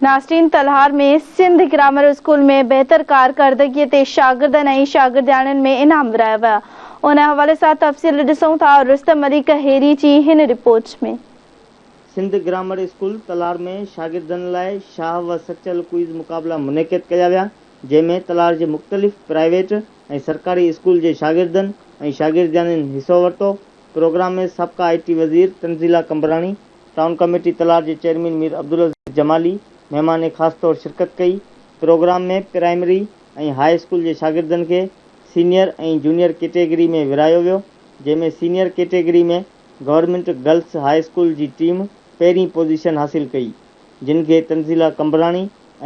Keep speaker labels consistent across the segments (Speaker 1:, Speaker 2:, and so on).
Speaker 1: ناظرين Talhar ۾ Sindh grammar school ۾ بهتر ڪارڪردگي تي شاگردن ۽ شاگردياڻين ۾ انعام ورهايا ويا ان حوالي سان تفصيل ڏسون ٿا رستم علي ڪهيري جي هن report ۾.
Speaker 2: Sindh grammar school Talhar ۾ شاگردن لاء شاهه و سچل ڪوئز مقابلا منعقد ڪيا ويا جنهن ۾ تلهار جي مختلف پرائيويٽ ۽ سرڪاري اسڪول جي شاگردن ۽ شاگردياڻين حصو ورتو پروگرام ۾ سابقه آء ٽي وزير تنزيله قمبراڻي ٽائون ڪميٽي تلهار جي چيئرمين مير عبدالعزيز جمالي مهمان خاص طور شرڪت ڪئي. پروگرام ۾ پرائمري ۽ هاء اسڪول جي شاگردن کي سينيئر ۽ جونيئر ڪيٽيگري ۾ ورهايو ويو، جنهن ۾ senior category ۾ government girls high school جي ٽيم پهرين پوزيشن حاصل ڪئي، جن کي تنزيله قمبراڻي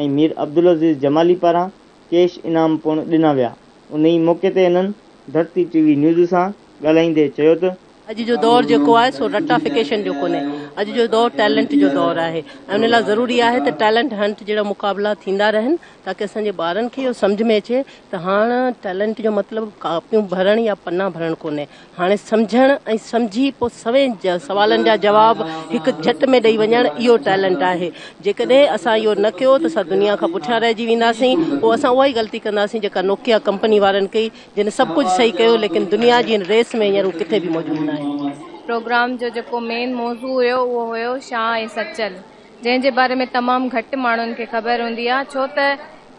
Speaker 2: ۽ مير عبدالعزيز جمالي پاران ڪيش انعام پڻ ڏنا ويا. انهي موقعي تي هنن ڌرتي ٽي وي نيوز سان ڳالهائيندي چيو ته.
Speaker 3: اڄ جو دور جيڪو آهي سو رٽافڪيشن جو ڪونهي، اڄ جو دور ٽيلنٽ جو دور آهي ۽ ان لاء ضروري آهي ته ٽيلنٽ هنٽ جهڙا مقابلا ٿيندا رهن تاڪه اسان جي ٻارن کي اهو سمجهه ۾ اچي ته هاڻ ٽيلنٽ جو مطلب ڪاپيون ڀرڻ يا پنا ڀرڻ ڪونهي، هاڻي سمجهڻ ۽ سمجهي پوء سوين سوالن جا جواب هڪ جهٽ ۾ ڏئي وڃڻ اهو ٽيلنٽ آهي. جيڪڏهن اسان اهو نه ڪيو ته اسان دنيا کان پٺيان رهجي وينداسين، پوء اسان اها ئي غلطي ڪنداسين جيڪا نوڪيا ڪمپني وارن ڪئي. جن سڀ ڪجهه صحيح ڪيو ليڪن دنيا جي هن ريس ۾ هينئر هو ڪٿي به موجود ناهن.
Speaker 4: پروگرام جو جيڪو مين موضوع هيو اهو هيو شاهه ۽ سچل جنهن جي باري ۾ تمام گهٽ ماڻهن کي خبر هوندي آهي ڇو ته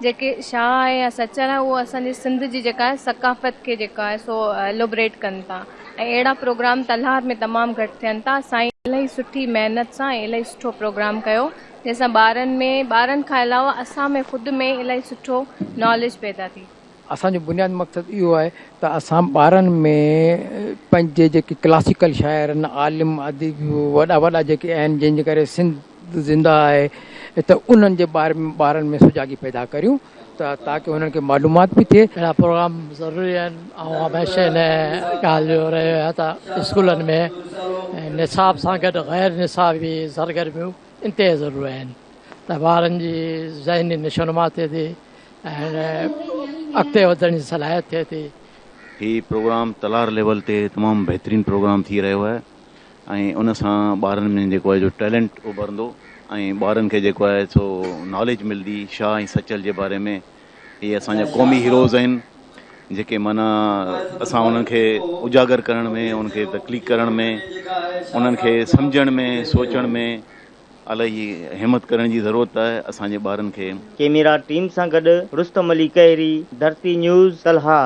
Speaker 4: جيڪي شاهه آهي يا سچل آهي اهو اسان جي سنڌ جي جيڪا آهي ثقافت کي جيڪو آهي سو ايلوبريٽ ڪن ٿا ۽ اهڙا پروگرام تلهار ۾ تمام گهٽ ٿين ٿا سائين الاهي سٺي محنت سان ۽ الاهي سٺو پروگرام ڪيو جنهن سان ٻارن ۾ ٻارن کان علاوه اسان ۾ خود ۾ الاهي سٺو ناليج پيدا ٿي.
Speaker 5: اسان جو بنيادي مقصد اهو آهي ته اسان ٻارن ۾ پنهنجي جيڪي ڪلاسيڪل شاعر آهن، عالم اديب وڏا وڏا جيڪي آهن جن جي ڪري سنڌ زنده آهي ته انهن جي باري ۾ ٻارن ۾ سجاڳي پيدا ڪريون ته تاڪه انهن کي معلومات به ٿئي.
Speaker 6: اهڙا پروگرام ضروري آهن. آئون هميشه ان ڳالهه جو رهيو آهيان ته اسڪولن ۾ نصاب سان گڏ غير نصابي سرگرميون انتهائي ضروري آهن ته ٻارن جي ذهني نشونما ٿئي ٿي ۽ اڳتي وڌڻ جي صلاحيت ٿئي ٿي.
Speaker 7: هي پروگرام تلار ليول تي تمام بهترين پروگرام ٿي رهيو آهي ۽ ان سان ٻارن ۾ جيڪو آهي جو ٽيلنٽ اڀرندو ۽ ٻارن کي جيڪو آهي سو ناليج ملندي شاهه ۽ سچل جي باري ۾ هي اسان جا قومي هيروز آهن جيڪي معنيٰ اسان انهن کي اجاگر ڪرڻ ۾ انهن کي تخليق ڪرڻ ۾ انهن کي سمجهڻ ۾ سوچڻ ۾ الاهي همت ڪرڻ جي ضرورت آهي اسان جي ٻارن کي.
Speaker 2: ڪيميرا ٽيم سان گڏ رستم علي ڪهيري، ڌرتي نيوز، تلهار.